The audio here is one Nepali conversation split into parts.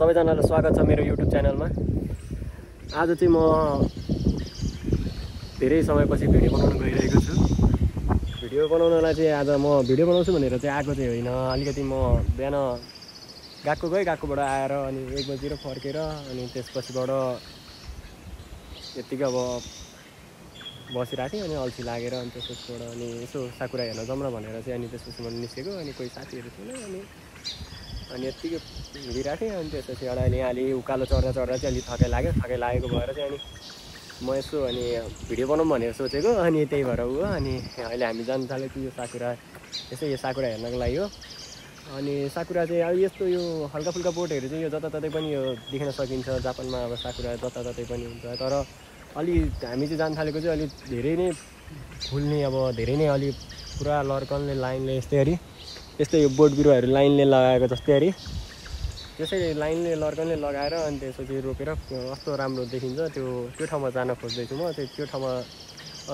सबैजनालाई स्वागत छ मेरो युट्युब च्यानलमा। आज चाहिँ म धेरै समयपछि भिडियो बनाउन गइरहेको छु। भिडियो बनाउनलाई चाहिँ आज म भिडियो बनाउँछु भनेर चाहिँ आएको चाहिँ होइन। अलिकति म बिहान गएकोबाट आएर अनि 1 बजीतिर फर्केर अनि त्यसपछिबाट यतिकै अब बसिरहेको थिएँ अनि अल्छी लागेर अनि त्यसपछिबाट अनि यसो साकुरा हेर्न जाउँ न भनेर चाहिँ अनि त्यसपछि म निस्केको अनि कोही साथीहरू थिएन अनि यतिकै हिँडिरहेको थिएँ। अनि त्यसपछि एउटा अलि उकालो चढ्दा चाहिँ अलिक थकाइ लागेको भएर चाहिँ अनि म यसो अनि भिडियो बनाऊँ भनेर सोचेको। अनि त्यही भएर अनि अहिले हामी जान थालेको यो साकुरा हेर्नको लागि हो। अनि साकुरा चाहिँ अब यस्तो यो हल्का फुल्का बोटहरू चाहिँ यो जताततै पनि यो देख्न सकिन्छ। जापानमा अब साकुरा जताततै पनि हुन्छ, तर अलि हामी चाहिँ जान थालेको चाहिँ अलिक धेरै नै फुल्ने, अब धेरै नै अलि पुरा लर्कनले लाइनले यस्तै यो बोट बिरुवाहरू लाइनले लगाएको जस्तै त्यसै लाइनले लर्कनले लगाएर अनि त्यसपछि रोपेर कस्तो राम्रो देखिन्छ त्यो ठाउँमा जान खोज्दैछु म। त्यो ठाउँमा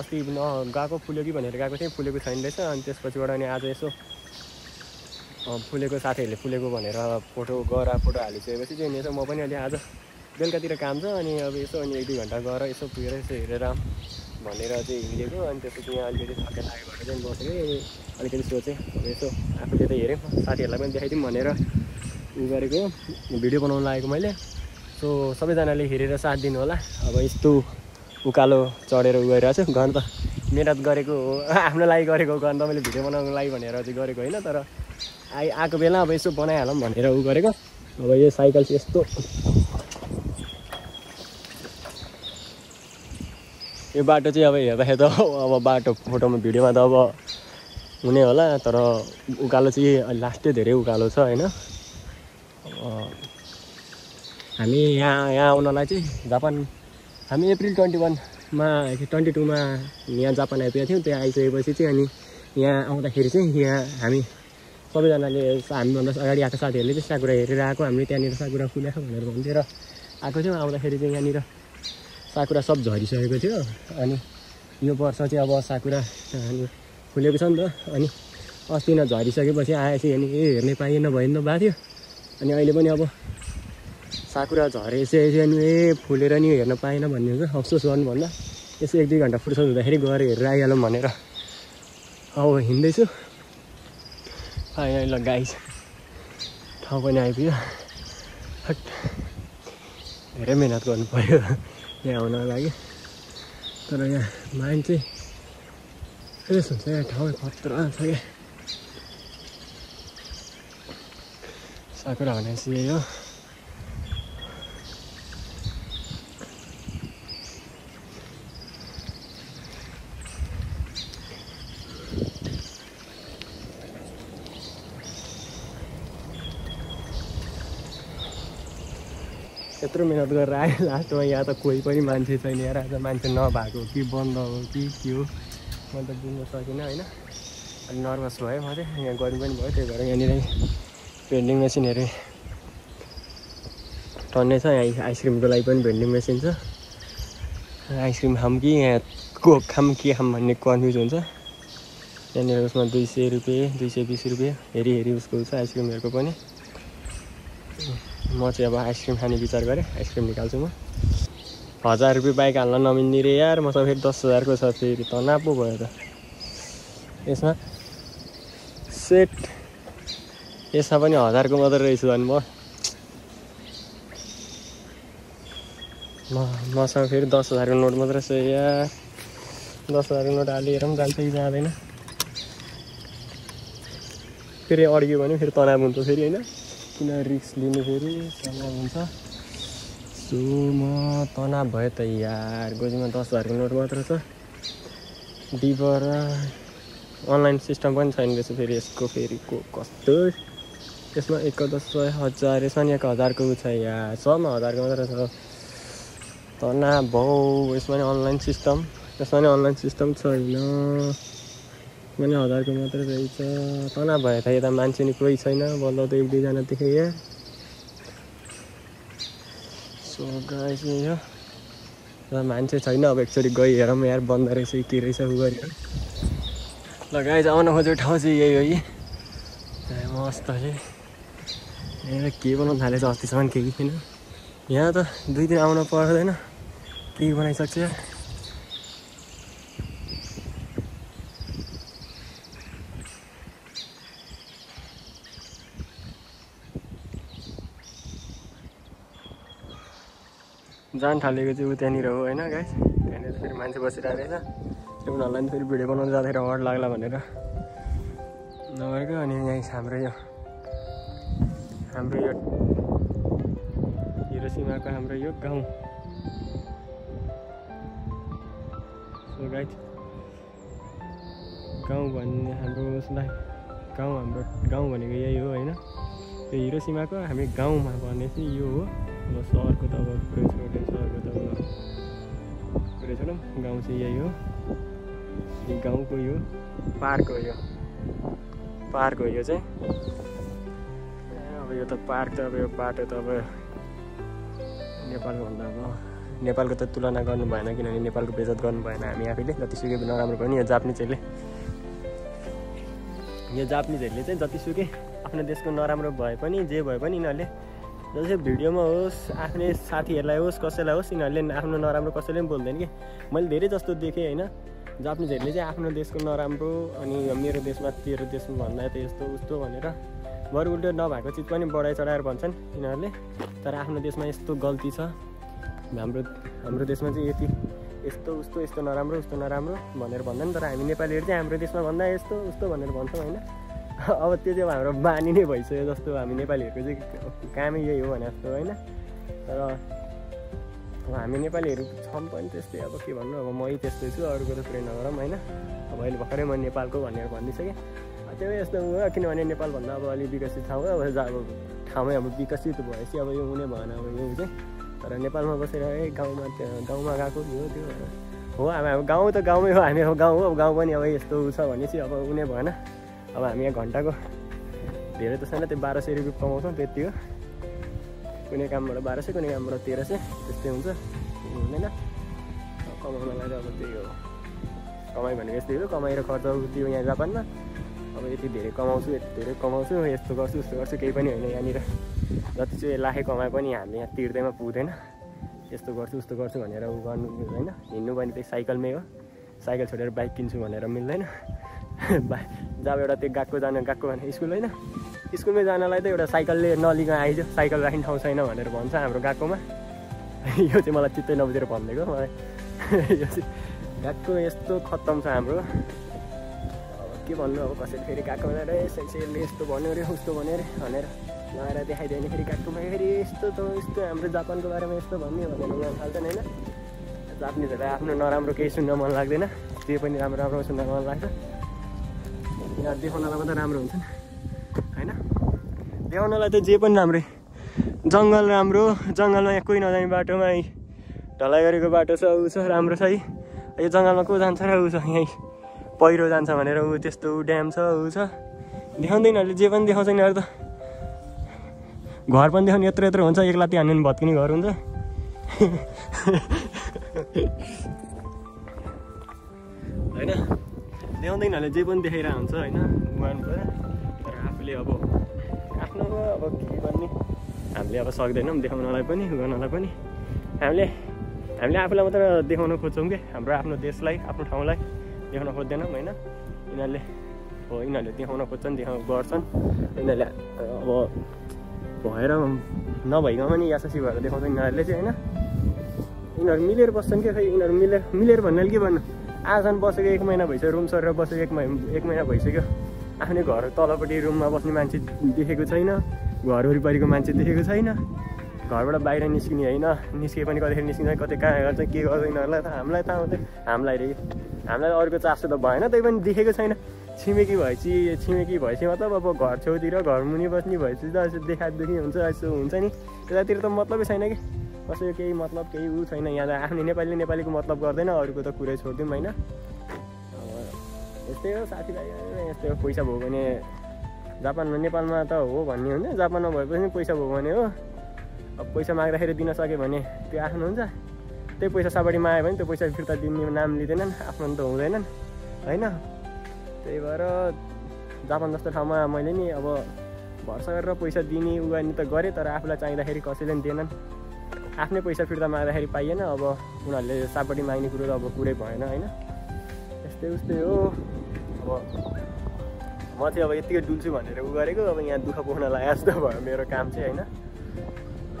अस्ति गएको फुल्यो कि भनेर गएको थिएँ, फुलेको छैन रहेछ। अनि त्यसपछिबाट अनि आज यसो फुलेको साथीहरूले फुलेको भनेर फोटो हालिसकेपछि चाहिँ यसो म पनि अलि आज बेलुकातिर काम छ अनि अब यसो अनि 1-2 घन्टा गएर यसो पुगेर यसो हेरेर भनेर चाहिँ हिँडेको। अनि त्यसपछि यहाँ अलिकति थकाइ लागेको भएर चाहिँ बसेको। अलिकति सोचेँ अब यसो आफूले त हेरेँ, साथीहरूलाई पनि देखाइदिउँ भनेर गरेको भिडियो बनाउन लागेको मैले। सो सबैजनाले हेरेर साथ दिनु होला। अब यस्तो उकालो चढेर गइरहेको छु। गन त मेहनत गरेको हो, आफ्नो लागि गरेको हो। गन त मैले भिडियो बनाउनको लागि भनेर चाहिँ गरेको होइन, तर आएको बेला अब यसो बनाइहालौँ भनेर गरेको। अब यो साइकल चाहिँ यस्तो यो बाटो चाहिँ अब हेर्दाखेरि त अब बाटो फोटोमा भिडियोमा त अब हुने होला, तर उकालो चाहिँ लास्टै धेरै उकालो छ होइन। हामी यहाँ आउनलाई चाहिँ जापान हामी अप्रिल 22 मा यहाँ जापान आइपुगेको थियौँ। त्यहाँ आइसकेपछि चाहिँ अनि यहाँ आउँदाखेरि चाहिँ यहाँ हामी सबैजनाले हामीभन्दा अगाडि आएको साथीहरूले चाहिँ साकुरा हेरेर आएको। हामीले त्यहाँनिर साकुरा फुलेको भनेर भन्थ्यो र आएको थियौँ। आउँदाखेरि चाहिँ यहाँनिर साकुरा सब झरिसकेको थियो। अनि यो वर्ष चाहिँ अब साकुरा अनि फुलेको छ नि त। अनि अस्ति झरिसकेपछि आएपछि अनि हेर्ने पाइएन भएको थियो। अनि अहिले पनि अब साकुरा झरेपछि अनि फुलेर नि हेर्न पाएन भन्ने हुन्छ। अफसोस गर्नुभन्दा यसो 1-2 घन्टा फुर्सद हुँदाखेरि गएर हेरेर आइहालौँ भनेर अब हिँड्दैछु। ल गाइस ठाउँ पनि आइपुग्यो। धेरै मिहिनेत गर्नु पऱ्यो यहाँ आउनको लागि, तर यहाँ मान्छे फ्रेस हुन्छ। यहाँ ठाउँ खतरा छ क्या। साकुरा भनेपछि यही हो। यत्रो मिहिनेत गरेर आयो, लास्टमा यहाँ त कोही पनि मान्छे छैन। यहाँ आज मान्छे नभएको कि बन्द हो कि के हो म त बुझ्न सकिनँ होइन। अनि नर्भस भयो म चाहिँ, यहाँ गर्मी पनि भयो। त्यही भएर यहाँनिर भेन्डिङ मेसिनहरू टन्नै छ। यहाँ आइसक्रिमको लागि पनि भेन्डिङ मेसिन छ। आइसक्रिम खाऊँ कि यहाँ कोक खाऊँ के खाऊँ भन्ने कन्फ्युज हुन्छ। यहाँनिर उसमा 200 रुपियाँ 220 रुपियाँ हेरी उसको छ आइसक्रिमहरूको पनि। म चाहिँ अब आइसक्रिम खाने विचार गरेँ, आइसक्रिम निकाल्छु म। 1000 रुपियाँ बाइक हाल्न नमिल्ने रे यार। मसँग फेरि 10,000 को छ, फेरि तनाव पो भयो त यसमा। सेट यसमा पनि 1000 को मात्रै रहेछु अनि मसँग फेरि 10,000 को नोट मात्रै छ यार। 10,000 को नोट हालेर पनि जान्छ कि जाँदैन, फेरि अड्क्यो भने फेरि तनाव हुन्छ फेरि होइन। किन रिस्क लिनु, फेरि तनाव हुन्छ। सो म तनाव भयो त यार। गोजीमा 10,000 को नोट मात्र छ। डिबर अनलाइन सिस्टम पनि छैन रहेछ फेरि यसको। फेरि कस्तो यसमा 1,000 1000 यसमा नि 1000 को छ यार। सबमा 1000 को मात्र छ। तनाव भयो। यसमा नि अनलाइन सिस्टम छैन। यसमा नि 1000 को मात्रै रहेछ। तनाव भयो त। यता मान्छे नि कोही छैन, बल्ल त 1-2 जना देखेँ यार। सो गाइस यही हो, मान्छे छैन। अब एकचोटि गई हेरौँ यार, बन्द रहेछ कि के रहेछ उ गरेर। ल गाइस आउन खोजेको ठाउँ चाहिँ यही हो कि मस्त चाहिँ यहाँ के बनाउनु थालेछ अस्तिसम्म केही छैन यहाँ त 2 दिन आउन पर्दैन केही बनाइसक्छ जान थालेको चाहिँ त्यहाँनिर हो होइन गाइस त्यहाँनिर फेरि मान्छे बसिरहेको रहेछ त्यो उनीहरूलाई फेरि भिडियो बनाउनु जाँदाखेरि हड लाग्ला भनेर नगरेको अनि यहाँ हाम्रो यो हिरोसिमाको हाम्रो यो गाउँ सो गाइस गाउँ भन्ने हाम्रो उसलाई हाम्रो गाउँ भनेको यही हो होइन यो हिरोसिमाको हामी गाउँमा भन्ने चाहिँ यो हो अब सहरको त अब पुरै छोड्यो सहरको त अब पुरै छोडौँ गाउँ चाहिँ यही हो गाउँको यो पार्क हो यो चाहिँ अब यो त पार्क त अब यो बाटो त अब नेपालको भन्दा अब नेपालको त तुलना गर्नु भएन किनभने नेपालको बेइज्जत गर्नु भएन हामी आफैले जतिसुकै नराम्रो पनि यो जापानिजहरूले चाहिँ जतिसुकै आफ्नो देशको नराम्रो भए पनि जे भए पनि यिनीहरूले जस्तै भिडियोमा होस् आफ्नै साथीहरूलाई होस् कसैलाई होस् यिनीहरूले आफ्नो नराम्रो कसैले पनि बोल्दैन कि मैले धेरै जस्तो देखेँ होइन जापानिजहरूले चाहिँ आफ्नो देशको नराम्रो अनि मेरो देशमा तेरो देशमा भन्दा त यस्तो उस्तो भनेर बरु उल्टो नभएको चिज पनि बढाइ चढाएर भन्छन् यिनीहरूले तर आफ्नो देशमा यस्तो गल्ती छ हाम्रो देशमा चाहिँ यस्तो उस्तो यस्तो नराम्रो उस्तो नराम्रो भनेर भन्दैन तर हामी नेपालीहरू चाहिँ हाम्रो देशमा भन्दा यस्तो उस्तो भनेर भन्छौँ होइन अब त्यो चाहिँ हाम्रो बानी नै भइसक्यो जस्तो हामी नेपालीहरूको चाहिँ कामै यही हो भने जस्तो होइन तर अब हामी नेपालीहरू छौँ पनि त्यस्तै अब के भन्नु अब मै त्यस्तै छु अरूको त पुरै नगरौँ होइन अब अहिले भर्खरै म नेपालको भनेर भनिसकेँ त्यो यस्तो हो किनभने नेपालभन्दा अब अलिक विकसित ठाउँ अब ठाउँमै अब विकसित भएपछि अब यो हुने भएन अब यो चाहिँ तर नेपालमा बसेर गाउँमा गएको यो त्यो हो अब गाउँ त गाउँमै हो हामी अब गाउँ हो अब गाउँ पनि अब यस्तो छ भने चाहिँ अब हुने भएन अब हामी यहाँ घन्टाको धेरै त छैन त्यो 1200 रुपियाँ कमाउँछौँ त्यति हो कुनै कामबाट 1200 कुनै कामबाट 1300 त्यस्तै हुन्छ हुँदैन कमाउनलाई त अब त्यही हो कमाइ भनेको यस्तै हो कमाइ र खर्च त्यो यहाँ जापानमा अब यति धेरै कमाउँछु यस्तो गर्छु उस्तो गर्छु केही पनि होइन यहाँनिर जति चाहिँ लाखे कमाए पनि हामीले यहाँ तिर्दैमा पुग्दैन यस्तो गर्छु उस्तो गर्छु भनेर उ गर्नु होइन हिँड्नु पनि त्यही साइकलमै हो साइकल छोडेर बाइक किन्छु भनेर मिल्दैन जब एउटा त्यो गएको भने स्कुल होइन स्कुलमै जानलाई त एउटा साइकलले नलिगा आइज साइकल राख्ने ठाउँ छैन भनेर भन्छ हाम्रो गएकोमा यो चाहिँ मलाई चित्तै नबुझेर भनिदिएको मलाई यो चाहिँ गएको यस्तो खत्तम छ हाम्रो के भन्नु अब कसैले फेरि गएको भनेर सेन्सेलले यस्तो भन्यो अरे उस्तो भन्यो अरे भनेर नआएर देखाइदियो भने फेरि गएकोमा फेरि यस्तो हाम्रो जापानको बारेमा यस्तो भन्ने भनेर यहाँ थाल्छन् होइन जापानिजहरूलाई आफ्नो नराम्रो केही सुन्न मन लाग्दैन जे पनि राम्रो सुन्न मन लाग्छ यहाँ देखाउनलाई मात्रै राम्रो हुन्छ नि होइन देखाउनलाई त जे पनि राम्रै जङ्गल राम्रो जङ्गलमा यहाँ कोही नजाने बाटोमा ढलाइ गरेको बाटो छ ऊ छ राम्रो छ है यो जङ्गलमा को जान्छ र ऊ छ यहीँ पहिरो जान्छ भनेर ऊ त्यस्तो ड्याम छ ऊ छ देखाउँदैन जे पनि देखाउँछ यिनीहरू त घर पनि देखाउने यत्रो हुन्छ एक लात्ती हान्यो भने भत्किने घर हुन्छ होइन देखाउँदैन जे पनि देखाइरहेको हुन्छ होइन गर्नु पऱ्यो तर आफूले अब आफ्नो अब के भन्ने हामीले अब सक्दैनौँ देखाउनलाई पनि गर्नलाई पनि हामीले आफूलाई मात्र देखाउन खोज्छौँ कि हाम्रो आफ्नो देशलाई आफ्नो ठाउँलाई देखाउन खोज्दैनौँ होइन यिनीहरूले देखाउन खोज्छन् गर्छन् यिनीहरूले अब भएर नभइकन पनि याससी भएर देखाउँछ यिनीहरूले चाहिँ होइन यिनीहरू मिलेर बस्छन् क्या खै यिनीहरू मिलेर भन्नाले के भन्नु आजसम्म बसेको 1 महिना भइसक्यो रुम सरेर बसेको 1 महिना भइसक्यो आफ्नै घर तलपट्टि रुममा बस्ने मान्छे देखेको छैन घर वरिपरिको मान्छे देखेको छैन घरबाट बाहिर निस्किने होइन निस्के पनि कतिखेर निस्किन्छ कतै कहाँ गर्छ के गर्छ यिनीहरूलाई त हामीलाई त आउँदैन हामीलाई अरूको चासो त भएन त्यही पनि देखेको छैन छिमेकी भएपछि मतलब अब घर छेउतिर घर मुनि बस्ने भएपछि त यसो देखादेखि हुन्छ यसो हुन्छ नि त्यतातिर त मतलबै छैन कि कसैको केही मतलब केही ऊ छैन यहाँ त आफ्नो नेपालीको मतलब गर्दैन अरूको त कुरै छोडिदिउँ होइन यस्तै हो साथीभाइ यस्तै हो पैसा भयो भने जापानमा नेपालमा त हो भन्ने हुन्छ जापानमा भएपछि पैसा भयो भने हो अब पैसा माग्दाखेरि दिन सक्यो भने त्यो आफ्नो हुन्छ त्यही पैसा सापट्टि माग्यो भने त्यो पैसा फिर्ता दिने नाम लिँदैनन् आफ्नो त हुँदैनन् होइन त्यही भएर जापान जस्तो ठाउँमा मैले नि अब भरोसा गरेर पैसा दिने उ गर्ने त गरे, तर आफूलाई चाहिँदाखेरि कसैले पनि दिएनन्। आफ्नै पैसा फिर्ता माग्दाखेरि पाइएन। अब उनीहरूले सापट्टि माग्ने कुरो त अब कुरै भएन होइन। यस्तै हो। अब म चाहिँ अब यत्तिकै डुल्छु भनेर उ गरेको, अब यहाँ दुःख पोख्न लाग्यो जस्तो भयो मेरो काम चाहिँ होइन।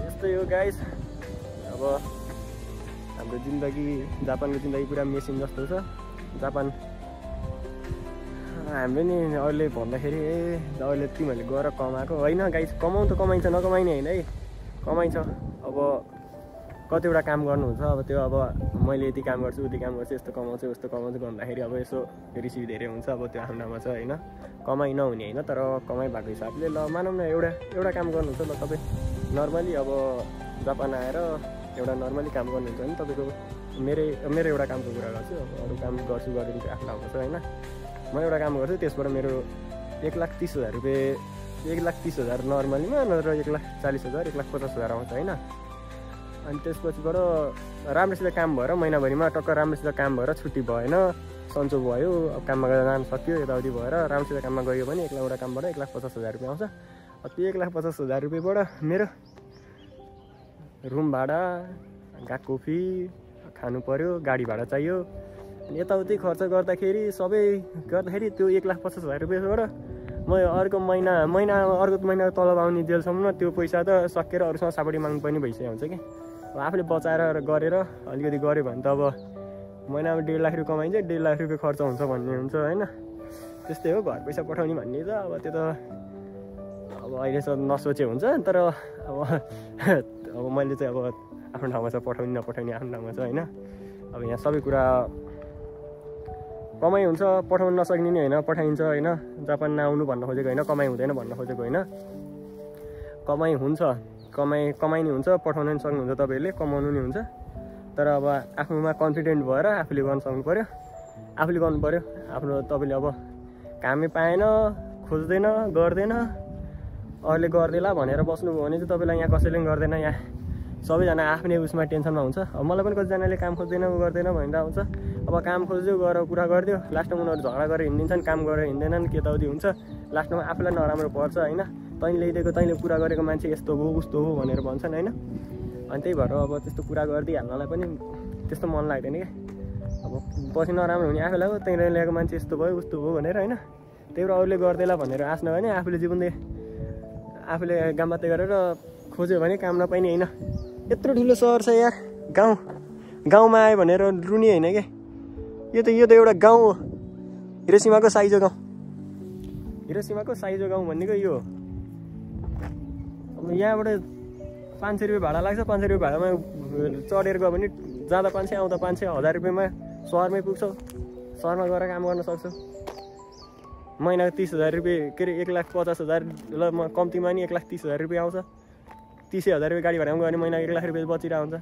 यस्तै हो गाइस। अब हाम्रो जिन्दगी, जापानको जिन्दगी पुरा मेसिन जस्तो छ। जापान हाम्रो नि अहिले भन्दाखेरि अहिले तिमीहरूले गएर कमाएको होइन गाइस। कमाउनु त कमाइन्छ, नकमाइने होइन है, कमाइन्छ। अब कतिवटा काम गर्नुहुन्छ, अब त्यो अब मैले यति काम गर्छु उति काम गर्छु यस्तो कमाउँछु उस्तो कमाउँछु भन्दाखेरि अब यसो रिसिभ धेरै हुन्छ। अब त्यो आफ्नोमा छ होइन, कमाइ नहुने होइन, तर कमाइ भएको हिसाबले ल मानौँ न एउटा काम गर्नुहुन्छ ल तपाईँ नर्मली। अब जापान आएर एउटा नर्मली काम गर्नुहुन्छ भने तपाईँको मेरो एउटा कामको कुरा गर्छु। अब अरू काम गर्छु गरिदिन्छु आफ्नो ठाउँमा छ होइन। म एउटा काम गर्छु, त्यसबाट मेरो 1,30,000 रुपियाँ, 1,30,000 नर्मलीमा, नत्र 1,40,000 1,50,000 आउँछ होइन। अनि त्यसपछिबाट राम्रोसित काम भएर महिनाभरिमा टक्क राम्रोसित काम भएर छुट्टी भएन, सन्चो भयो, अब काममा गएर जान सक्यो, यताउति भएर राम्रोसित काममा गयो भने एउटा कामबाट 1,50,000 रुपियाँ आउँछ। त्यो 1,50,000 रुपियाँबाट मेरो रुम भाडा, गएको फी, खानु पऱ्यो, गाडी भाडा चाहियो, अनि यताउति खर्च गर्दाखेरि सबै गर्दाखेरि त्यो 1,50,000 रुपियाँबाट म अर्को महिना तलब आउने जेलसम्म त्यो पैसा त सकेर अरूसँग सापट्टि माग्नु पनि भइसकेको हुन्छ कि। अब आफूले बचाएर गरेर अलिकति गऱ्यो भने त अब महिनामा 1.5 लाख रुपियाँ कमाइन्छ, 1.5 लाख रुपियाँ खर्च हुन्छ भन्ने हुन्छ होइन। त्यस्तै हो, घर पैसा पठाउने भन्ने त अब त्यो त अब अहिलेसम्म नसोचे हुन्छ। तर अब मैले चाहिँ अब आफ्नो ठाउँमा छ, पठाउने नपठाउने आफ्नो ठाउँमा छ होइन। अब यहाँ सबै कुरा कमाइ हुन्छ, पठाउनु नसक्ने नि होइन, पठाइन्छ होइन। जापान नआउनु भन्न खोजेको होइन, कमाइ हुँदैन भन्न खोजेको होइन। कमाइ हुन्छ, कमाइने हुन्छ, पठाउनु नि सक्नुहुन्छ तपाईँहरूले, कमाउनु नि हुन्छ। तर अब आफूमा कन्फिडेन्ट भएर आफूले गर्न सक्नु पऱ्यो, आफूले गर्नु पऱ्यो। आफ्नो तपाईँले अब कामै पाएन, खोज्दैन, गर्दैन, अरूले गरिदिएला भनेर बस्नुभयो भने चाहिँ तपाईँलाई यहाँ कसैले पनि गर्दैन। यहाँ सबैजना आफ्नै उसमा टेन्सनमा हुन्छ। अब मलाई पनि कतिजनाले काम खोज्दैन उ गर्दैन भनेर आउँछ। अब काम खोज्यो, गएर कुरा गरिदियो, लास्टमा उनीहरू झगडा गरेर हिँडिदिन्छन्, काम गरेर हिँड्दैनन्, केताउति हुन्छ, लास्टमा आफूलाई नराम्रो पर्छ होइन। तैँले ल्याइदिएको, तैँले कुरा गरेको मान्छे यस्तो हो उस्तो हो भनेर भन्छन् होइन। अनि त्यही भएर अब त्यस्तो कुरा गरिदिइहाल्नलाई पनि त्यस्तो मन लाग्दैन क्या। अब पछि नराम्रो हुने आफूलाई हो, तैँले ल्याएको मान्छे यस्तो भयो उस्तो हो भनेर होइन। त्यही भएर अरूले गर्दैला भनेर आँच्न भने आफूले जीवनले आफूले गामबाते गरेर खोज्यो भने काम नपाइने होइन। यत्रो ठुलो सहर छ यार, गाउँमा आयो भनेर रुनी होइन क्या। यो त एउटा गाउँ हो, हिरोसिमाको साइजो गाउँ, हिरोसिमाको साइजो गाउँ भन्नेको यो। अब यहाँबाट 500 रुपियाँ भाडा लाग्छ, 500 रुपियाँ भाडामा चढेर गयो भने जाँदा 500 आउँदा 500, 1000 रुपियाँमा सहरमै पुग्छौ, सहरमा गएर काम गर्न सक्छौ। महिनाको 30,000 रुपियाँ, के अरे 1,50,000, ल म कम्तीमा नि 1,30,000 रुपियाँ आउँछ। 30,000 रुपियाँ गाडी भाडामा गयो भने महिना 1 लाख रुपियाँ बचिरहेको हुन्छ।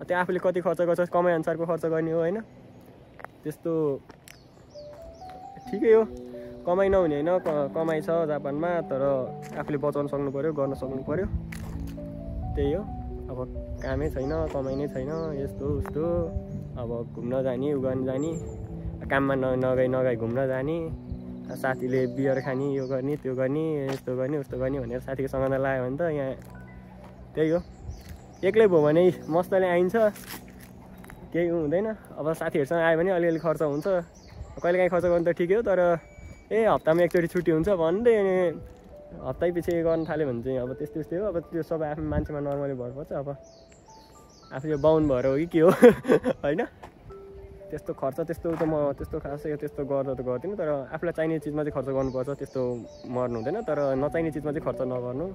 त्यो आफूले कति खर्च गर्छ, कमाइ अनुसारको खर्च गर्ने हो होइन। त्यस्तो ठिकै हो, कमाइ नहुने होइन, कमाइ छ जापानमा, तर आफूले बचाउन सक्नु पऱ्यो, गर्न सक्नु पऱ्यो। त्यही हो। अब कामै छैन, कमाइ नै छैन, यस्तो उस्तो, अब घुम्न जाने, उ गर्न जाने, काममा नगई घुम्न जाने, साथीले बियर खाने, यो गर्ने त्यो गर्ने, यस्तो गर्ने उस्तो गर्ने भनेर साथीको सँगै लाग्यो भने त यहाँ त्यही हो। एक्लै भयो भने मस्तले आइन्छ, केही हुँदैन। अब साथीहरूसँग आयो भने अलिअलि खर्च हुन्छ, कहिलेकाहीँ खर्च गर्नु त ठिकै हो, तर हप्तामा एकचोटि छुट्टी हुन्छ भन्दै अनि हप्तै पछि गर्न थाल्यो भने चाहिँ अब त्यस्तै हो। अब त्यो सबै आफ्नो मान्छेमा नर्मली भर पर्छ। अब आफू बाहुन भएर हो कि के हो होइन। त्यस्तो खर्च त्यस्तो त म त्यस्तो खासै त्यस्तो गर्दा त गर्दिनँ, तर आफूलाई चाहिने चिजमा चाहिँ खर्च गर्नुपर्छ, त्यस्तो मर्नु हुँदैन। तर नचाहिने चिजमा चाहिँ खर्च नगर्नु।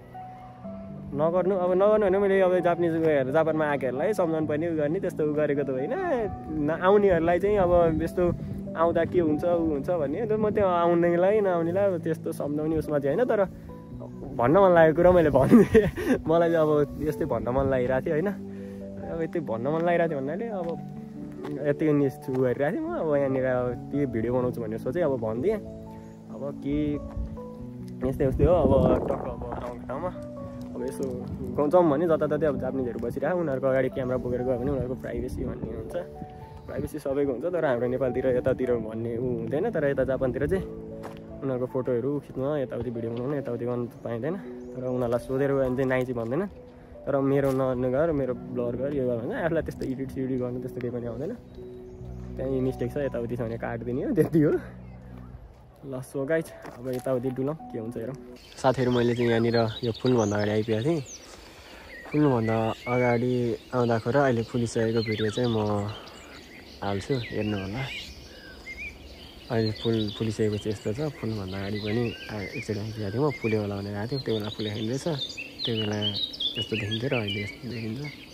अब नगर्नु भने मैले अब जापानिज उयोहरू जापानमा आएकोहरूलाई सम्झाउनु पर्ने, उ गर्ने, त्यस्तो उ गरेको त होइन। आउनेहरूलाई चाहिँ अब यस्तो आउँदा के हुन्छ उ हुन्छ भन्ने, म त्यो आउनेलाई नआउनेलाई अब त्यस्तो सम्झाउने उसमा चाहिँ होइन। तर भन्न मन लागेको कुरा मैले भनिदिएँ। मलाई चाहिँ अब यस्तै भन्न मन लागिरहेको थियो होइन। अब यति भन्न मन लागिरहेको थियो भन्नाले अब यतिको न्युज गरिरहेको थिएँ म। अब यहाँनिर अब त्यो भिडियो बनाउँछु भनेर सोचेँ, अब भनिदिएँ। अब के यस्तै हो। अब टक्क अब आउने ठाउँमा अब यसो जाउँ भने जताततै अब जापानिजहरू बसिरहेको, उनीहरूको अगाडि क्यामेरा बोकेर गयो भने उनीहरूको प्राइभेसी भन्ने हुन्छ, प्राइभेसी सबैको हुन्छ। तर हाम्रो नेपालतिर यतातिर भन्ने ऊ हुँदैन, तर यता जापानतिर चाहिँ उनीहरूको फोटोहरू खिच्न यताउति भिडियो बनाउन यताउति गर्नु पाइँदैन तर उनीहरूलाई सोधेर गयो भने चाहिँ नाइ चाहिँ भन्दैन तर मेरो नगर मेरो ब्लर गर यो गर भने आफूलाई त्यस्तो एडिट सिडिट गर्नु त्यस्तो केही पनि आउँदैन त्यहीँ मिस्टेक छ यताउति छ भने काटिदिने हो त्यति हो ल सो गाइज अब यताउति डुलौँ के हुन्छ हेरौँ साथीहरू मैले चाहिँ यहाँनिर यो फुलभन्दा अगाडि आइपुगेको थिएँ फुल्नुभन्दा अगाडि आउँदाको र अहिले फुलिसकेको भिडियो चाहिँ म हाल्छु हेर्नु होला अहिले फुलिसकेपछि यस्तो छ फुल्नुभन्दा अगाडि पनि एकचोटि आइपुगेको थिएँ म फुल्यो होला भनेर आएको थियो त्यो बेला फुलेको रहेछ त्यो बेला यस्तो देखिन्थ्यो र अहिले यस्तो देखिन्छ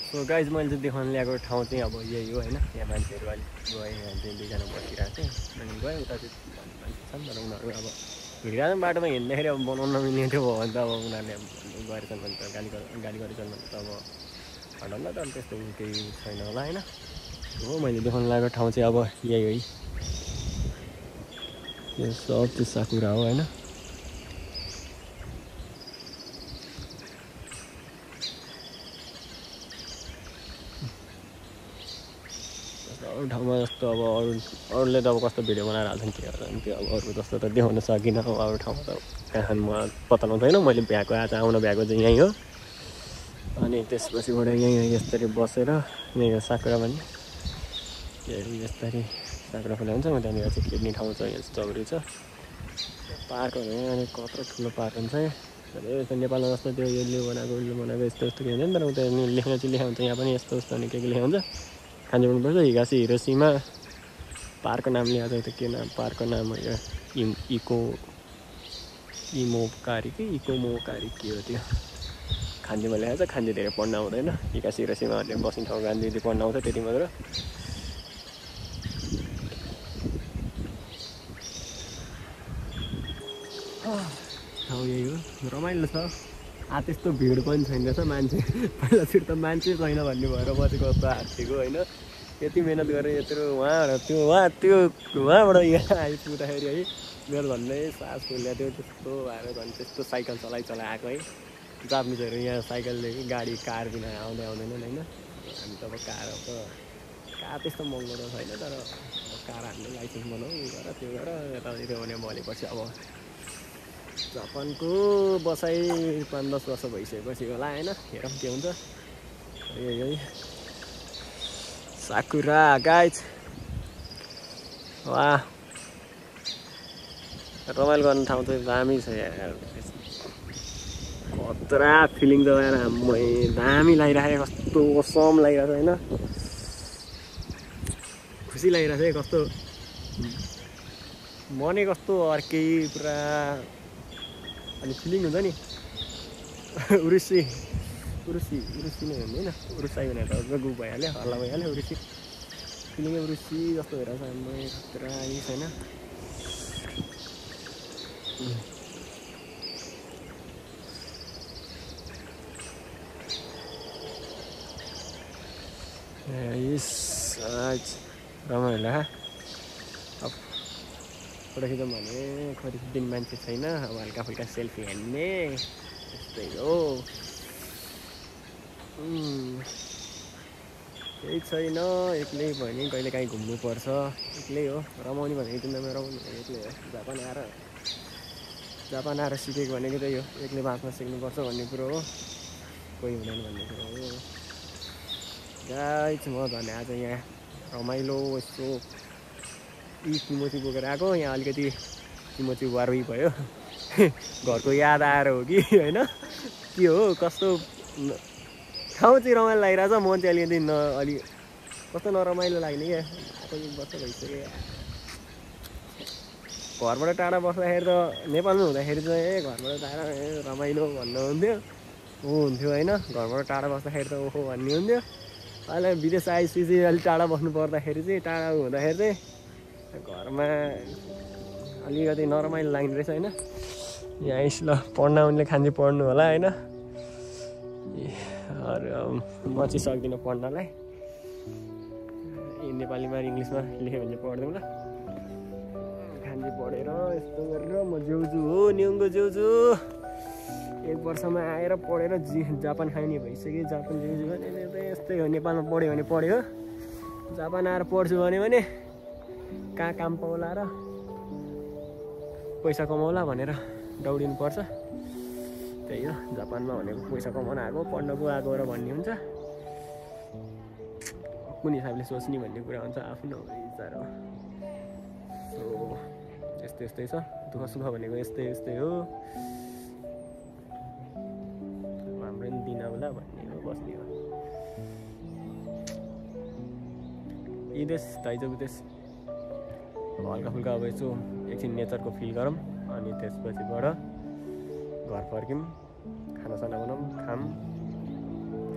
सो गाइज मैले चाहिँ देखाउन ल्याएको ठाउँ चाहिँ अब यही हो होइन यहाँ मान्छेहरू अलिक गयो यहाँ चाहिँ दुईजना बसिरहेको थियो अनि गयो उता चाहिँ मान्छे छन् तर उनीहरू अब हिँडिरहेको बाटोमा हिँड्दाखेरि अब बनाउन नमिल्ने थियो भने त अब उनीहरूले गरेछन् भने त गाली गरेछन् भने त अब हटाउँदा त त्यस्तो केही छैन होला होइन हो मैले देखाउन लागेको ठाउँ चाहिँ अब यही हो यो सब चाहिँ साकुरा हो होइन अरू ठाउँमा जस्तो अब अरूले त अब कस्तो भिडियो बनाएर हाल्छन् के गर्छन् त्यो अब अरू जस्तो त देखाउन सकिनँ अब अरू ठाउँमा त कहाँ म पत्ता लगाउँदैन मैले भ्याएको आज आउन भ्याएको चाहिँ यहीँ हो अनि त्यसपछिबाट यहीँ यसरी बसेर यहीँ साकुरा भन्ने यसरी साकुरा फुले हुन्छ म त्यहाँनिर चाहिँ खेल्ने ठाउँ छ यहाँ चौरी छ पार्कहरू अनि कत्रो ठुलो पार्क हुन्छ यस्तो नेपालमा जस्तो त्यो यसले बनाएको यस्तो यस्तो के हुन्छ नि तर उता लेख्न चाहिँ लेखा हुन्छ यहाँ पनि यस्तो यस्तो अनि के लेखा हुन्छ खानु पर्छ हिगासी हिरोसीमा पार्कको नाम लिएको छ के नाम पार्कको नाम इमोकारी के हो त्यो खान्जीमा लेखाएको छ खान्जी धेरै पढ्न आउँदैन हिगासी हिरोसीमा भनेर बस्ने ठाउँ गान्धी पढ्न आउँछ त्यति मात्र ठाउँ यही हो रमाइलो छ त्यस्तो भिड पनि छैन रहेछ मान्छे पहिलातिर त मान्छे छैन भन्ने भएर बसेको जस्तो हात्तीको होइन यति मिहिनेत गरेँ यत्रो वहाँबाट यहाँ आइपुग्दाखेरि है मेरो भन्दै सास फुल्या थियो त्यस्तो भएर झन् त्यस्तो साइकल चलाइ आएको है जापानिजहरू यहाँ साइकलदेखि गाडी कार बिना आउँदैनन् होइन हामी त अब कार त्यस्तो महँगो त छैन तर कार हामीले लाइसेन्स बनाऊ गर त्यो गर यतातिर भने भनेपछि अब जापानको बसाइ 5-10 वर्ष भइसकेपछि होला होइन हेरौँ के हुन्छ यही साकुरा गाइज वाह रमाइलो गर्ने ठाउँ चाहिँ दामी छ यार खतरा फिलिङ त यार दामी लागिरहेको कस्तो असम लागिरहेको छ होइन खुसी लागिरहेको छ कस्तो मनै कस्तो अर्कै पुरा अनि फिलिङ हुन्छ नि उरुसी नै हुने होइन उरुसाई भनेर त गु भइहाल्यो हल्ला भइहाल्यो उरुसी फिलिङै उरुसी जस्तो भइरहेको छ आम्मै खतरा छैन रमाइलो अब फोटो खिचौँ भने खरिद दिन मान्छे छैन अब हल्का फुल्का सेल्फी हान्ने त्यस्तै हो। केही छैन, एक्लै भने कहिले काहीँ घुम्नुपर्छ, एक्लै हो। रमाउने भनेको जिन्दगीमा रमाउनु भनेको एक्लै हो। जापान आएर सिकेको भनेको त्यही हो, एक्लै बाँच्न सिक्नुपर्छ भन्ने कुरो हो, कोही हुँदैन भन्ने कुरो हो। गाइस म झन् आज यहाँ रमाइलो यस्तो किमोची बोकेर आएको, यहाँ अलिकति किमोची वारुई भयो घरको याद आएर हो कि होइन के हो कस्तो ठाउँ चाहिँ रमाइलो लागिरहेछ, मन चाहिँ अलिकति अलिक कस्तो नरमाइलो लाग्ने क्या। आएको 1 वर्ष भइसक्यो, घरबाट टाढा बस्दाखेरि त नेपालमा हुँदाखेरि चाहिँ घरबाट टाढा रमाइलो भन्नुहुन्थ्यो हुन्थ्यो होइन, घरबाट टाढा बस्दाखेरि त ओहो भन्ने हुन्थ्यो। अहिले विदेश आएपछि अलिक टाढा बस्नु पर्दाखेरि चाहिँ टाढा हुँदाखेरि चाहिँ घरमा अलिकति नरमाइलो लाग्ने रहेछ होइन। यहाँ आइस ल पढ्न आउनेले खान्छ पढ्नु होला होइन, म चाहिँ सक्दिनँ पढ्नलाई, नेपालीमा इङ्ग्लिसमा लेख्यो भने पढ्दिउँ ल। खान्जी पढेर यस्तो गरेर म जेउजु हो, न्युङ्गो जेउजु 1 वर्षमा आएर पढेर जापान खाने भइसक्यो। जापान जेउजु भने यस्तै हो, नेपालमा पढ्यो भने पढ्यो, जापान आएर पढ्छु भने कहाँ काम पाउला र पैसा कमाउला भनेर दौडिनु पर्छ। त्यही हो, जापानमा भनेको पैसा कमाउन आएको, पढ्नको आएको र भन्ने हुन्छ। कुन हिसाबले सोच्ने भन्ने कुरा हुन्छ, आफ्नो विचार हो। सो यस्तै छ, दुःख सुख भनेको यस्तै हो। हाम्रो नि दिन होला भन्ने हो, बस्ने हो। इदेश दाइजो देश हल्का फुल्का अब यसो एकछिन नेचरको फिल गरौँ, अनि त्यसपछिबाट घर फर्क्यौँ, खानासाना बनाऊँ, खाऊँ,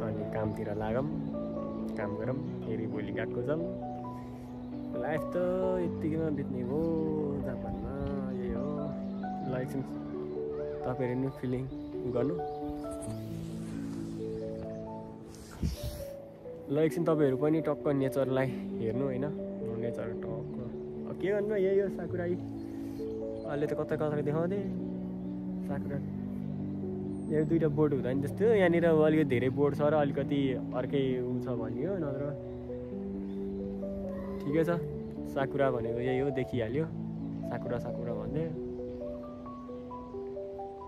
अनि कामतिर लागौँ, काम गरौँ, फेरि भोलि गएको जाऊँ। लाइफ त यत्तिकैमा बित्ने हो जापानमा, यही हो लाइफ। तपाईँहरू नि फिलिङ गर्नु ल, एकछिन तपाईँहरू पनि टक्क नेचरलाई हेर्नु होइन, नेचर टक्क के गर्नु, यही हो साकुराई। अहिले त कता देखाउँदै साकुरा यो 2टा बोर्ड हुँदा नि त्यस्तो, यहाँनिर अलिकति धेरै बोर्ड छ र अलिकति अर्कै उ छ भन्ने हो, नत्र ठिकै छ। साकुरा भनेको यही हो, देखिहाल्यो साकुरा भन्दै।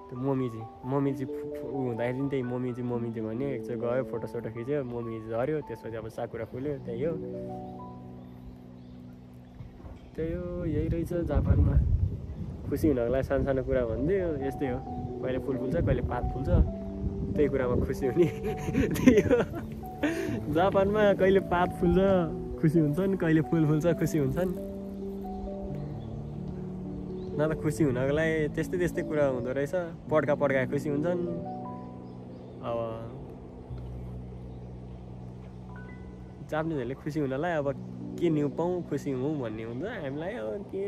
त्यो मोमिजी उ हुँदाखेरि पनि त्यही मोमिजी भन्यो, एकचोटि गयो फोटोसोटो खिच्यो, मोमिजी झऱ्यो, त्यसपछि अब साकुरा फुल्यो, त्यही हो यही रहेछ जापानमा। खुसी हुनको लागि सानो कुरा भनिदियो, यस्तै हो, कहिले फुल फुल्छ कहिले पात फुल्छ, त्यही कुरामा खुसी हुने त्यही हो जापानमा। कहिले पात फुल्छ खुसी हुन्छन्, कहिले फुल फुल्छ खुसी हुन्छन्। न त खुसी हुनको लागि त्यस्तै कुरा हुँदो रहेछ, पड्का खुसी हुन्छन्। अब जापानिजहरूले खुसी हुनलाई अब के न्यु पाउँ, खुसी हुँ भन्ने हुन्छ। हामीलाई अब के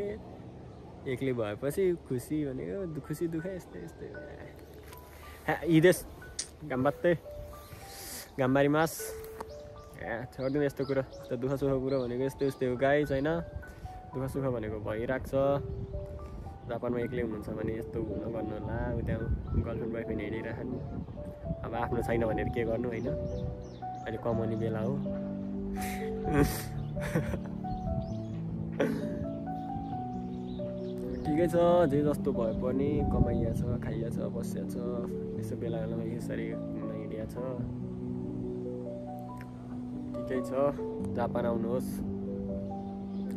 एक्लै भएपछि खुसी भनेको खुसी दुःख यस्तै इदेश गाम्बारी मास छोडिदिनु यस्तो कुरा। त दुःख सुख कुरो भनेको यस्तै हो गाइस होइन, दुःख सुख भनेको भइरहेको छ। जापानमा एक्लै हुनुहुन्छ भने यस्तो गर्नु होला, त्यहाँ गर्लफ्रेन्ड बोयफ्रेन्ड हिँडिरहन्, अब आफ्नो छैन भनेर के गर्नु होइन, अहिले कमाउने बेला हो ठिकै छ, जे जस्तो भए पनि कमाइया छ, खाइया छ, बसिया छ, यसो बेला बेलामा यसरी हिँडिया छ। ठिकै छ, जापान आउनुहोस्,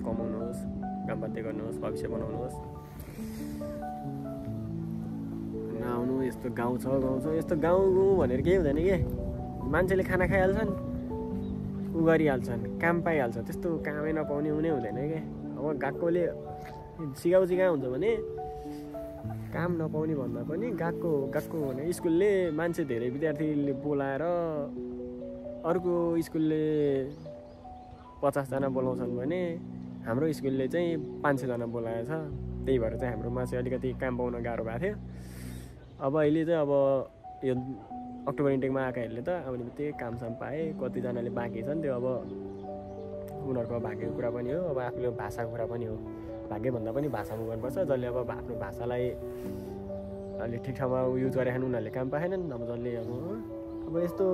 कमाउनुहोस्, काम बाध्य गर्नुहोस्, भविष्य बनाउनुहोस्। नआउनु, यस्तो गाउँ छ यस्तो गाउँ भनेर केही हुँदैन के, मान्छेले खाना खाइहाल्छन्, उ गरिहाल्छन्, काम पाइहाल्छ, त्यस्तो कामै नपाउने हुने हुँदैन के। अब गएकोले सिकाउ हुन्छ भने काम नपाउने भन्दा पनि गएको भने स्कुलले मान्छे धेरै विद्यार्थीले बोलाएर अर्को स्कुलले 50 जना बोलाउँछन् भने हाम्रो स्कुलले चाहिँ 500 जना बोलाएछ। त्यही भएर चाहिँ हाम्रोमा चाहिँ अलिकति काम पाउन गाह्रो भएको थियो। अब अहिले चाहिँ अब यो अक्टोबर इन्टेकमा आएकाहरूले त आउने बित्तिकै कामसाम पाए, कतिजनाले बाँकी छन्, त्यो अब उनीहरूको भाग्यको कुरा पनि हो, अब आफूले भाषाको कुरा पनि हो। भाग्य भन्दा पनि भाषामा गर्नुपर्छ, जसले अब आफ्नो भाषालाई अलि ठिक ठाउँमा युज गरेछन् उनीहरूले काम पाएनन्। अब जसले अब यस्तो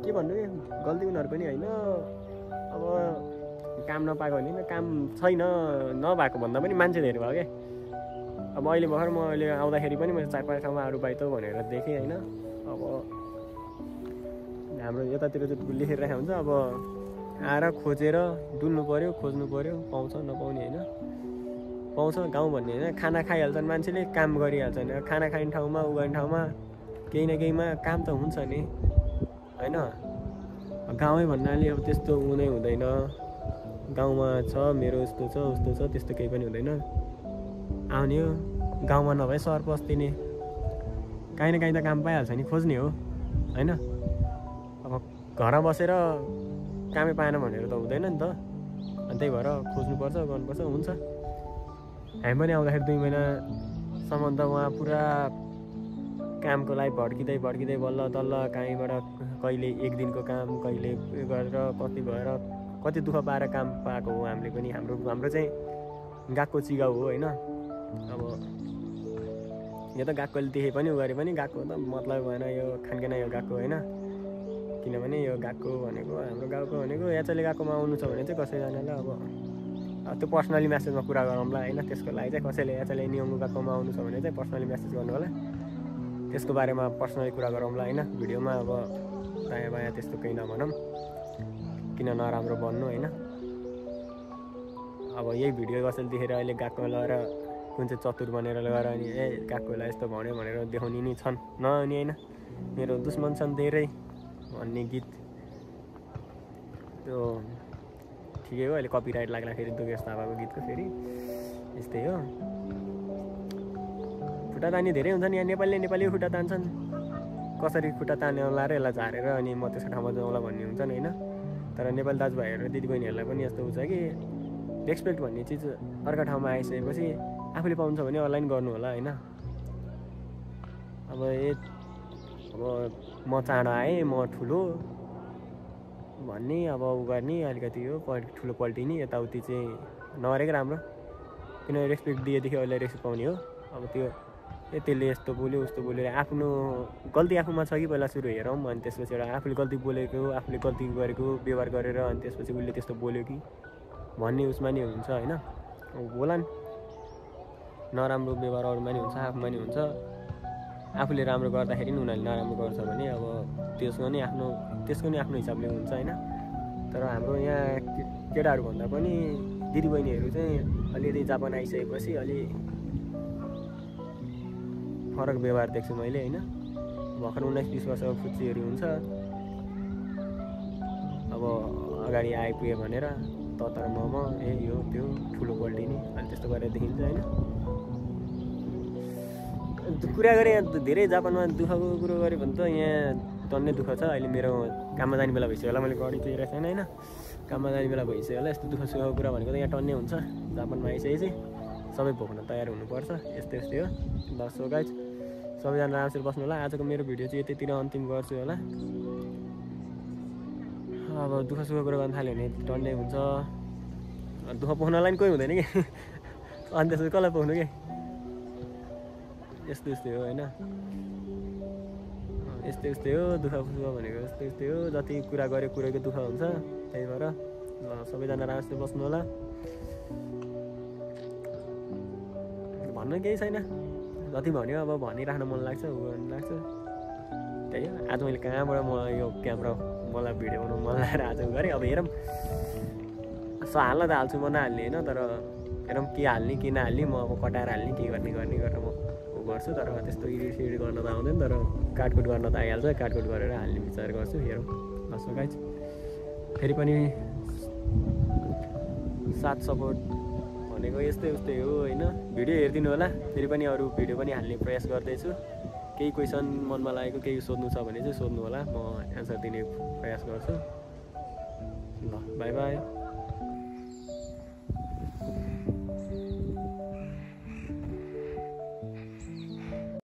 के भन्नु गल्ती उनीहरू पनि होइन। अब काम नपाएको भने काम छैन नभएको भन्दा पनि मान्छे धेरै भयो क्या। अब अहिले भर्खर म अहिले आउँदाखेरि पनि मैले 4-5 ठाउँमा अरू पाइ त भनेर देखेँ होइन। अब हाम्रो यतातिर चाहिँ लेखिरहेको हुन्छ। अब आएर खोजेर डुल्नु पऱ्यो खोज्नु पऱ्यो पाउँछ नपाउने होइन। पाउँछ गाउँ भन्ने होइन खाना खाइहाल्छन् मान्छेले काम गरिहाल्छन्। खाना खाने ठाउँमा उ गर्ने ठाउँमा केही न केहीमा काम त हुन्छ नि होइन। गाउँै भन्नाले अब त्यस्तो हुनै हुँदैन। गाउँमा छ मेरो यस्तो छ उस्तो छ त्यस्तो केही पनि हुँदैन। आउने हो गाउँमा नभए सहर पस्दिने काहीँ न काहीँ त काम पाइहाल्छ नि खोज्ने हो होइन। अब घरमा बसेर कामै पाएन भनेर त हुँदैन नि त। अनि त्यही भएर खोज्नुपर्छ गर्नुपर्छ हुन्छ। हामी पनि आउँदाखेरि 2 महिनासम्म त उहाँ पुरा कामको लागि भड्किँदै बल्ल तल्ल काहीँबाट कहिले 1 दिनको काम कहिले गरेर कति दुःख पाएर काम पाएको हो हामीले पनि। हाम्रो चाहिँ गएको चिगाउ हो होइन। अब यो त गएकोले देखे पनि उ गरे पनि गएको त मतलब भएन यो खानकेन यो गएको होइन। किनभने यो गएको भनेको हाम्रो गाउँको भनेको याचले गएकोमा आउनु छ भने चाहिँ कसैजनालाई अब त्यो पर्सनली म्यासेजमा कुरा गरौँला होइन। त्यसको लागि चाहिँ कसैले याचले नियमको गएकोमा आउनु छ भने चाहिँ पर्सनली म्यासेज गर्नु होला। त्यसको बारेमा पर्सनली कुरा गरौँला होइन भिडियोमा। अब दायाँ बायाँ त्यस्तो केही नभनौँ किन नराम्रो बन्नु होइन। अब यही भिडियो कसैले देखेर अहिले गएको लगाएर कुन चाहिँ चतुर बनेर लगाएर अनि गएकोलाई यस्तो भन्यो भनेर देखाउने नि छन् नहुने होइन। मेरो दुश्मन छन् धेरै भन्ने गीत त्यो ठिकै हो। अहिले कपिराइट लाग्दाखेरि दुगेश थापाको गीतको फेरि यस्तै हो। खुट्टा तान्ने धेरै हुन्छन् यहाँ नेपाली खुट्टा तान्छन्। कसरी खुट्टा तान्ने लाएर यसलाई झारेर अनि म त्यसको ठाउँमा जाउँला भन्ने हुन्छन् होइन। तर नेपाली दाजुभाइहरू र दिदीबहिनीहरूलाई पनि यस्तो हुन्छ कि रेस्पेक्ट भन्ने चिज अर्को ठाउँमा आइसकेपछि आफूले पाउँछ भने अनलाइन गर्नु होला होइन। अब म चाँडो आएँ म ठुलो भन्ने अब उ गर्ने अलिकति हो ठुलो पल्टिने यताउति चाहिँ नगरेको राम्रो। किनभने रेस्पेक्ट दिएदेखि अहिले रेस्पेक्ट पाउने हो। अब त्यो त्यसले यस्तो बोल्यो उस्तो बोल्यो आफ्नो गल्ती आफूमा छ कि पहिला सुरु हेरौँ। अनि त्यसपछि एउटा आफूले गल्ती बोलेको आफूले गल्ती गरेको व्यवहार गरेर अनि त्यसपछि उसले त्यस्तो बोल्यो कि भन्ने उसमा नि हुन्छ होइन। बोलान् नराम्रो व्यवहार अरूमा नि हुन्छ आफूमा नि हुन्छ। आफूले राम्रो गर्दाखेरि नि उनीहरूले नराम्रो गर्छ भने अब त्यसको नि आफ्नो हिसाबले हुन्छ होइन। तर हाम्रो यहाँ केटाहरू भन्दा पनि दिदीबहिनीहरू चाहिँ अलिअलि जापान आइसकेपछि अलि फरक व्यवहार देख्छु मैले होइन। भर्खर 19-20 वर्षको फुच्चीहरू हुन्छ। अब अगाडि आइपुग्यो भनेर तर मम यो त्यो ठुलो पल्टिने अनि त्यस्तो गरेर देखिन्छ होइन। कुरा गरेँ यहाँ धेरै जापानमा दुःखको कुरो गरेँ भने त यहाँ टन्नै दुःख छ। अहिले मेरो काममा जाने बेला भइसक्यो होला। मैले गाडी तिरेको छैन होइन। काममा जाने बेला भइसक्यो होला। यस्तो दुःख सुखको कुरा भनेको त यहाँ टन्नै हुन्छ। जापानमा आइसकेपछि सबै भोग्न तयार हुनुपर्छ। यस्तै हो। सो गाइज सबैजना राम्ररी बस्नु होला। आजको मेरो भिडियो चाहिँ यतितिर अन्तिम गर्छु होला। अब दुःख सुख कुरो गर्न थाल्यो भने टन्नै हुन्छ। दुःख पोख्नलाई पनि कोही हुँदैन कि अनि त्यसपछि कसलाई पोख्नु कि यस्तै हो होइन। यस्तै हो दुःख सुख भनेको यस्तै हो। जति कुरा गऱ्यो कुरोको दुःख हुन्छ। त्यही भएर सबैजना राम्ररी बस्नु होला। भन्न केही छैन। जति भन्यो अब भनिराख्न मन लाग्छ उ गर्नु लाग्छ त्यही हो। आज मैले कहाँबाट म यो क्यामेरा मलाई भिडियो बनाउनु मन लागेर आज गरेँ। अब हेरौँ हाल्न त हाल्छु म नहाल्ने होइन। तर हेरौँ के हाल्ने के नहाल्ने म अब कटाएर हाल्ने के गर्ने गरेर म उ गर्छु। तर त्यस्तो एडिट गर्न त आउँदैन। तर काटकुट गर्न त आइहाल्छ। काटकुट गरेर हाल्ने विचार गर्छु। हेरौँ सो गाइज फेरि पनि साथ सपोर्ट भनेको यस्तै हो होइन। भिडियो हेरिदिनु होला। फेरि पनि अरू भिडियो पनि हाल्ने प्रयास गर्दैछु। केही क्वेसन मनमा लागेको केही सोध्नु छ भने चाहिँ सोध्नु होला। म एन्सर दिने प्रयास गर्छु। ल बाई बाई।